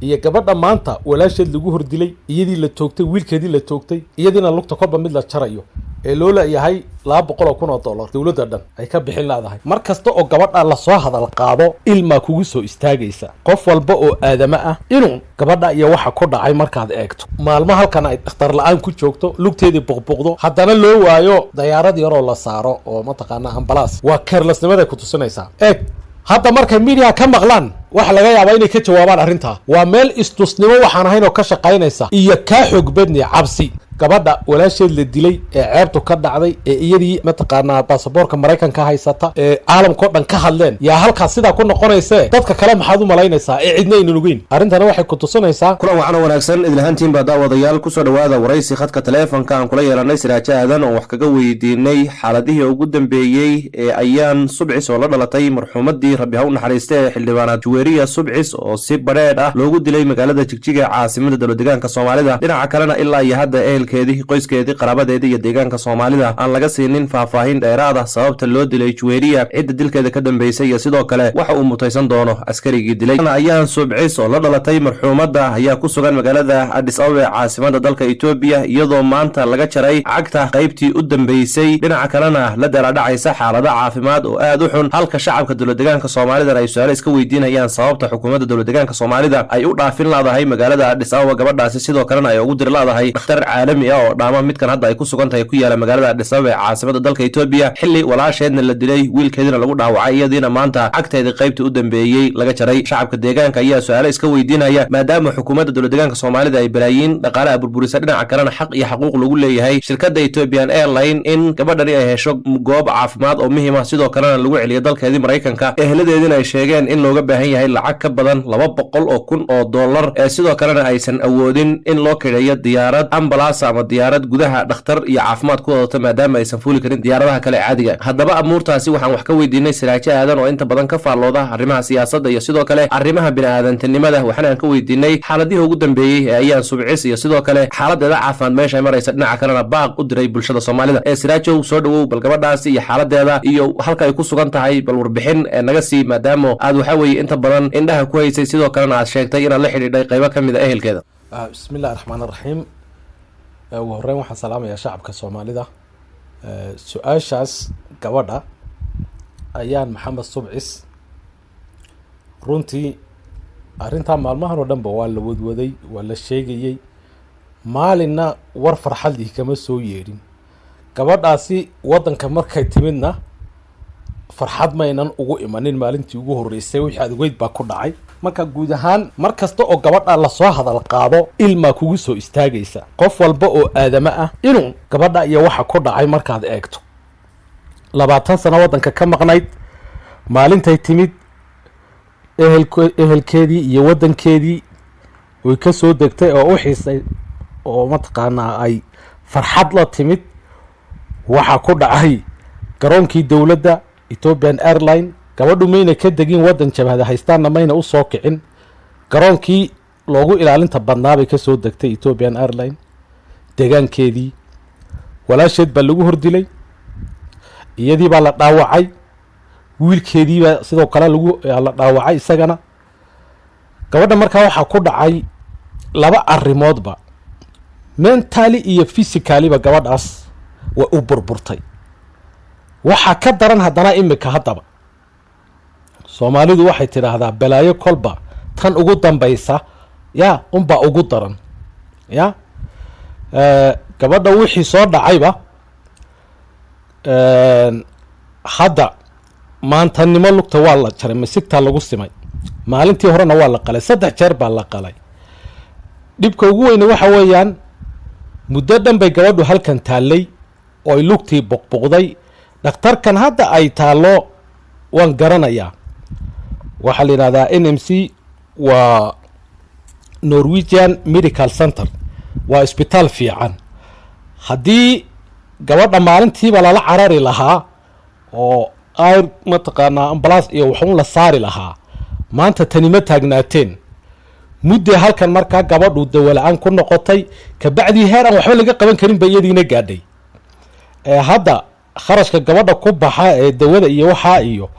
Iyo gabadha maanta walaasheed lagu hordilay, iyadii la toogtay, wiilkeedii la toogtay, iyadiina lugta kolba mid la jarayo ee loo leeyahay $200,000 dowladda dhan ay ka bixin leedahay. Mar kasta oo gabadha lasoo hadal qaado, ilmaa kugu soo istaagaysa. Qof walba oo aadamo ah inuu gabadha iyo waxa ku dhacay markaad eegto, maalmo halkan ay dhakhtar la-aan ku joogto, lugteedii buqbuqdo, haddana loo waayo dayaarad yaroo la saaro oo mataqaanaa ambalaas, waa carelessnimaday ku tusinaysaa. Eeg, hadda markay media ka maqlaan, waxa laga yaabaa inay ka jawaabaan arrintaa. Waa meel istusnimo waxaan ahayn oo ka shaqaynaysa iyo kaa xoog badni cabsi. Gabadha walaasheed la dilay ee ceebtu ka dhacday ee iyadii mataqaanaa baasaboorka Maraykanka haysata ee caalamkao dhan ka hadleen, yaa halkaas sidaa ku noqonaysee, dadka kale maxaad u malaynaysaa ee cidna aynan ogeyn? Arrintana waxay ku tusinaysaa. Kulan wacan oo wanaagsan idin ahaantiinbaa, daawadayaal. Kusoo dhowaada waraysi khadka taleefonka aan kula yeelanay Siraajo Aadan oo wax kaga weydiinay xaaladihii ugu dambeeyey ee Ayaan Subcis oo la dhalatay marxuumadii, Rabbi ha u naxariista, ee xildhibaanaad Juweeriya Subcis oo si badheedh ah loogu dilay magaalada Jigjiga, caasimada dowladdeegaanka Soomaalida. Dhinaca kalena, ilaa iyo hadda ehelkeedii, qoyskeedii, qaraabadeedii iyo deegaanka Soomaalida aan laga siinin faahfaahin dheeraada sababta loo dilay Juweeriya, cidda dilkeeda ka dambeysay iyo sidoo kale waxa uu mutaysan doono askarigii dilay. Ayaan Subcis oo la dhalatay marxuumadda ayaa ku sugan magaalada Adis Ababa ee caasimada dalka Etoobiya, iyadoo maanta laga jaray cagta qaybtii u dambeysay, dhinaca kalena la daaladhacaysa xaalado caafimaad oo aad u xun, halka shacabka dowladdeegaanka Soomaalidana ay su-aalo iska weydiinayaan sababta xukuumadda dowladdeegaanka Soomaalida ay u dhaafin laadahay magaalada Adis Ababa gabadhaasi, sidoo kalena ay ugu diri laadahay dhakhtar caalami ah oo dhaama midkan hadda ay ku sugan tahay ku yaala magaalada Adis Ababa ee caasimada dalka Etoobiya, xilli walaasheedna la dilay, wiilkeediina lagu dhaawacay, iyadiina maanta cagteedii qaybtii u dambeeyey laga jaray. Shacabka deegaanka ayaa su-aalo iska weydiinaya, maadaama xukuumadda dowladdeegaanka Soomaalida ay balaayiin dhaqaalaha burburisa, dhinaca kalena xaq iyo xaquuq lagu leeyahay shirkadda Ethiopian Airline in gabadhani ay hesho goob caafimaad oo muhiim ah, sidoo kalena lagu celiyo dalkeedii Maraykanka, eheladeediina ay sheegeen in looga baahan yahay lacag ka badan $200,000, ee sidoo kalena aysan awoodin in loo kireeyo diyaarad ambalaas ama diyaarad gudaha dhakhtar iyo caafimaad ku wadata, maadaama aysan fuuli karin diyaaradaha kale caadiga. Haddaba amuurtaasi waxaan wax ka weydiinay Siraajo Aadan oo inta badan ka faallooda arrimaha siyaasadda iyo sidoo kale arrimaha bini'aadantinimada. Waxaana aan ka weydiinay xaaladihii ugu dambeeyey ee Ayaan Subcis iyo sidoo kale xaaladeeda caafimaad meesha ay maraysa, dhinaca kalena baaq u diray bulshada Soomaalida. Ee Siraajow, soo dhowow. Bal gabadhaasi iyo xaaladeeda iyo halka ay ku sugan tahay bal warbixin ee naga sii, maadaama aad waxa weeye inta badan indhaha ku haysay, sidoo kalena aad sheegtay inaad la xidhiidhay qaybo ka mid a ehelkeeda. Bismi illahi raxmaan raxiim. Ugu horeyn waxaan salaamayaa shacabka Soomaalida. Su-aashaas gabadha Ayaan Maxamed Subcis, runtii arrintaa maalmahan oo dhan ba waa la wadwaday, waa la sheegayey, maalinna war farxadlii kama soo yeedhin. Gabadhaasi waddanka markay timidna farxad maynan ugu imanin. Maalintii ugu horreysay wixii aad ogeyd baa ku dhacay. Marka guud ahaan, mar kasta oo gabadha lasoo hadal qaado, ilmaa kugu soo istaagaysa. Qof walba oo aadamo ah inuu gabadha iyo waxa ku dhacay markaad eegto, 20 sano waddanka ka maqnayd, maalintay timid ehelkeedii iyo waddankeedii oy ka soo degtay oo u xiisay oo mataqaanaa ay farxad la timid, waxaa ku dhacay garoonkii dowladda Ethiopian Airline. Gabadhu mayna ka degin waddan jabhada haystaanna, mayna u soo kicin. Garoonkii loogu ilaalinta badnaa bay ka soo degtay Ethiopian Airline. Deegaankeedii walaasheed baa lagu hordilay, iyadii baa la dhaawacay, wiilkeediibaa sidoo kale lagu la dhaawacay isagana. Gabadha markaa waxaa ku dhacay laba arrimoodba, mentally iyo physically-ba gabadhaas way u burburtay. Waxaa ka daran haddana imika, haddaba Soomaalidu waxay tidhaahdaa, balaayo kolba tan ugu dambaysa ya unbaa ugu daran. Ya gabadha wixii soo dhacayba, hadda maantanimo lugta waa la jaray, masigtaa lagu simay. Maalintii horena waa la qalay, saddex jeer baa la qalay. Dhibka ugu weyne waxa weeyaan, muddo dhan bay gabadhu halkan taallay oo ay lugtii buqbuqday. Dhakhtarkan hadda ay taallo waan garanayaa, waxaa la yidhahdaa NMC, waa Norwegian Medical Center, waa isbitaal fiican. Haddii gabadha maalintiiba lala carari lahaa oo air mataqaanaa ambalaas iyo waxuun la saari lahaa, maanta tani ma taagnaateen. Muddee halkan markaa gabadhu dawo-la-aan ku noqotay, kabacdii heer aan waxba laga qaban karin ba iyadiina gaadhay. Ee hadda kharashka gabadha ku baxa ee dawada iyo waxaa iyo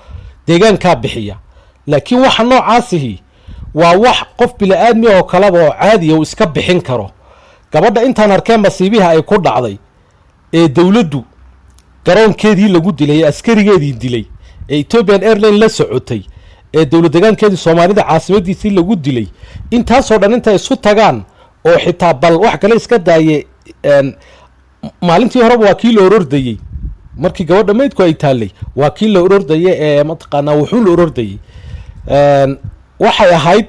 deegaankaa bixiya, laakiin waxa noocaasihi Waa wax qof bili-aadmi oo kaleba oo caadiya uu iska bixin karo. Gabadha intaan arkeen masiibihii ay ku dhacday ee dowladdu garoonkeedii lagu dilay ee askarigeedii dilay ee Ethiopian Airline la socotay ee dowlad degaankeedii Soomaalida caasimadiisii lagu dilay, intaasoo dhan intay isu tagaan oo xitaa bal wax kale iska daaye, maalintii horeba waa kii la orordayey markii gabadha maydku ay taallay, waa kii la orordayay ee mataqaanaa wuxuu la orordayey. Waxay ahayd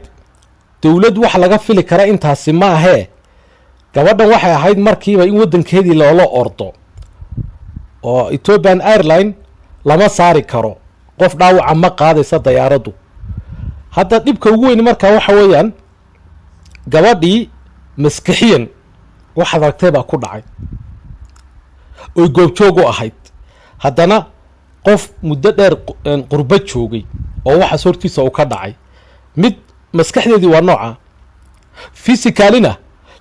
dowlad wax laga fili kara intaasi ma ahee. Gabadhan waxay ahayd markiiba in waddankeedii loola ordo oo Ethiopian Airline lama saari karo, qof dhaawaca ma qaadaysa dayaaraddu. Hadda dhibka ugu weyn markaa waxa weeyaan gabadhii maskixiyan waxaad aragtay baa ku dhacay oy goobjoog u ahayd. Haddana qof muddo dheer qurbo joogay oo waxaas hortiisa uu ka dhacay, mid maskaxdeedii waa nooca, physically-na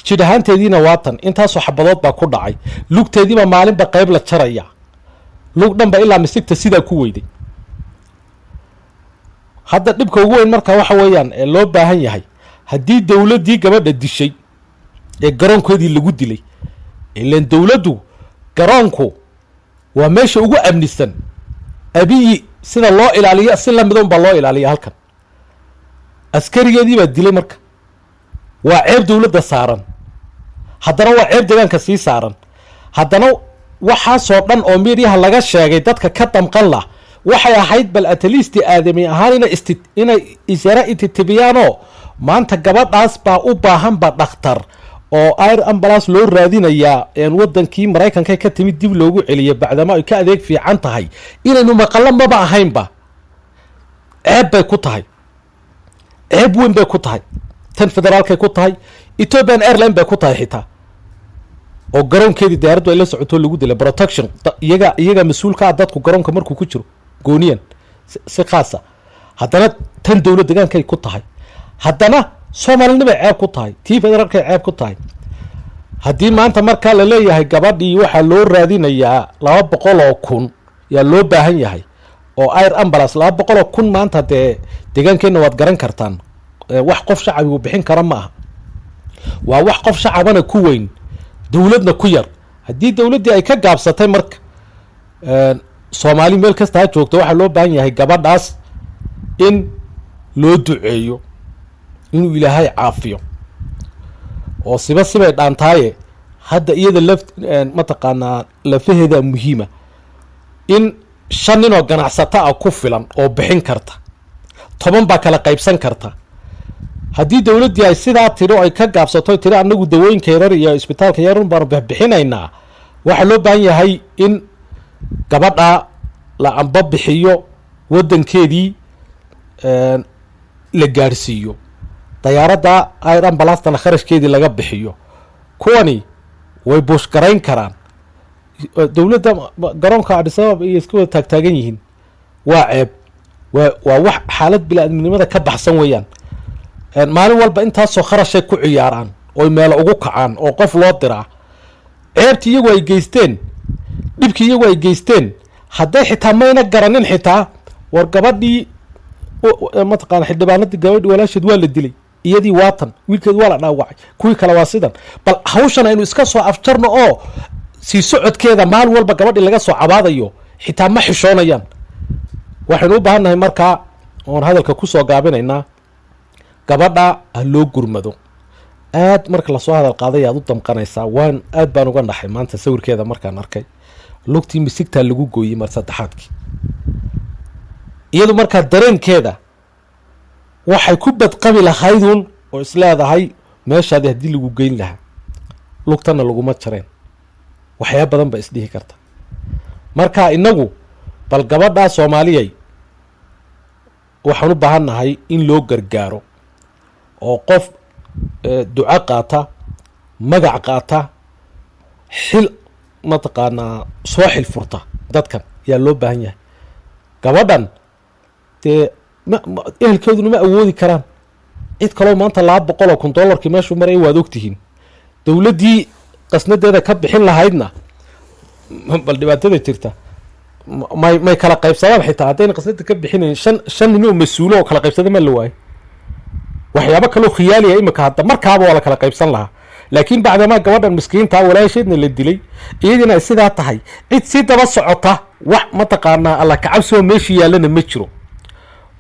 jidh ahaanteediina waatan intaasoo xabadood baa ku dhacay, lugteediiba maalinba qayb la jaraya, lug dhanba ilaa misigta sidaa ku weyday. Hadda dhibka ugu weyn marka waxa weeyaan ee loo baahan yahay, haddii dowladdii gabadha dishay ee garoonkoodii lagu dilay, ilan dowladdu garoonku waa meesha ugu amnisan, Abiyi sida loo ilaaliyo si lamida unbaa loo ilaaliya halkan, askarigeedii baa dilay. Marka waa ceeb dowladda saaran, haddana waa ceeb deegaanka sii saaran. Haddana waxaasoo dhan oo miidyaha laga sheegay, dadka ka damqan lah waxay ahayd bal at least aadami ahaan inay isyara ititibiyaanoo maanta gabadhaas baa u baahanba dhakhtar oo air ambulance loo raadinayaa wadankii Maraykanka ka timid dib loogu celiyay, bacdama ay ka adeeg fiican tahay. Inaynu maqallo maba ahaynba, ceeb bay ku tahay, ceeb weyn bay ku tahay. Tan federaalkay ku tahay, Ethiopian Airline bay ku tahay xitaa oo garoonkeedii diyaaraddu ay la socoto lagu dilay. Protection iyaga mas-uulka ah dadku garoonka markuu ku jiro gooniyan si khaasa. Haddana tan dowlad deegaankay ku tahay, haddana Soomaalinimay ceeb ku tahay, tii federaalkay ceeb ku tahay. Haddii maanta markaa la leeyahay gabadhii waxaa loo raadinayaa 200,000 yaa loo baahan yahay oo air ambulance, 200,000 maanta dee deegaankeenna waad garan kartaan. Wax qof shacabigu bixin kara ma aha, waa wax qof shacabana ku weyn, dowladna ku yar. Haddii dowladdii ay ka gaabsatay marka, Soomaali meel kasta ha joogto, waxaa loo baahan yahay gabadhaas in loo duceeyo inuu Ilaahay caafiyo oo siba sibay dhaantaaye. Hadda iyada laf mataqaanaa lafaheeda muhiima in shan nin oo ganacsato ah ku filan oo bixin karta, 10 baa kala qaybsan karta. Haddii dowladdii ay sidaa tidhi oo ay ka gaabsato, tiri anagu dawooyinka yarar iyo isbitaalka yarun baanu bixbixinaynaa, waxaa loo baahan yahay in gabadha la amba bixiyo, waddankeedii la gaadhsiiyo, dayaaradda air ambulance-tana kharashkeedii laga bixiyo. Kuwani way buushgarayn karaan dowladda garoonka Addis Ababa iyo iska wada taagtaagan yihiin. Waa ceeb, waa wax xaalad bili-aadminimada ka baxsan weeyaan. Maalin walba intaasoo kharashay ku ciyaaraan oy meelo ugu kacaan oo qof loo diraa. Ceebtii iyagu ay geysteen, dhibkii iyagu ay geysteen, hadday xitaa mayna garanin xitaa war gabadhii mataqaana xildhibaanadii gabadhii walaasheed waa la dilay, iyadii waatan, wiilkeed waa la dhaawacay, kuwii kale waa sidan. Bal hawshan aynu iska soo afjarno oo sii socodkeeda maalin walba gabadhii laga soo cabaadayo xitaa ma xishoonayaan. Waxaynu u baahan nahay markaa oon hadalka kusoo gaabinaynaa, gabadha ha loo gurmado. Aad marka lasoo hadal qaaday aad u damqanaysaa. Waan aad baan uga naxay maanta sawirkeeda markaan arkay, lugtii misigtaa lagu gooyey mar saddexaadkii. Iyadu markaa dareenkeeda waxay ku badqabi lahaydun oo isleedahay meeshaadii haddii lagu geyn lahaa lugtana laguma jareen, waxyaaba badan ba isdhihi karta. Marka inagu bal gabadhaa Soomaaliyay waxaan u baahan nahay in loo gargaaro oo qof duco qaata, magac qaata, xil mataqaanaa soo xil furta dadkan yaa loo baahan yahay. Gabadhan dee ehelkeeduna ma awoodi karaan. Cid kaloo maanta 200,000 dollarkii meeshuu maraya waad ogtihiin. Dowladdii qasnadeeda ka bixin lahaydna bal dhibaatada jirta may kala qaybsadaan xitaa haddayna qasnada ka bixinayn. Shan nin oo mas-uulo oo kala qaybsada ma la waayo. Waxyaabo kaloo khiyaaliya imika hadda markaaba waa la kala qaybsan lahaa, laakiin bacdamaa gabadhan miskiintaa walaasheedna la dilay, iyadiina ay sidaa tahay, cid si daba socota wax mataqaanaa Alla kacabsoo meeshii yaallana ma jiro.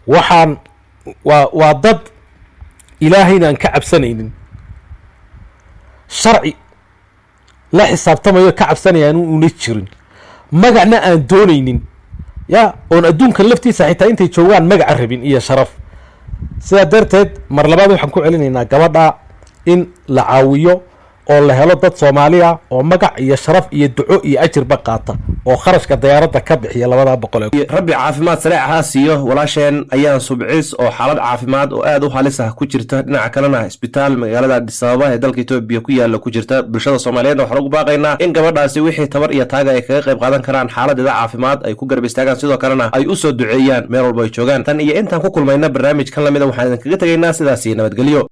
Waxaan waa dad Ilaahayna aan ka cabsanaynin, sharci la xisaabtamayo ka cabsanayaan una jirin, magacna aan doonaynin, ya oon adduunkan laftiisa xitaa intay joogaan magaca rabin iyo sharaf. Sidaa darteed mar labaad waxaan ku celinaynaa gabadha in la caawiyo oo la helo dad Soomaaliya oo magac iyo sharaf iyo duco iyo ajirba qaata oo kharashka diyaaradda ka bixiya 200 ee. Rabbi caafimaad sareec ha siiyo walaasheen Ayaan Subcis oo xaalad caafimaad oo aad u halis ah ku jirta, dhinaca kalena isbitaal magaalada Addis Ababa ee dalka Etoobiya ku yaala ku jirta. Bulshada Soomaaliyeedna waxaan ugu baaqaynaa in gabadhaasi wixii tabar iyo taaga ay kaga qayb qaadan karaan xaaladeeda caafimaad ay ku garab istaagaan, sidoo kalena ay u soo duceeyaan meel walba ay joogaan. Tan iyo intaan ku kulmayna barnaamijkan lamida, waxaan idinkaga tegaynaa sidaasi nabadgelyo.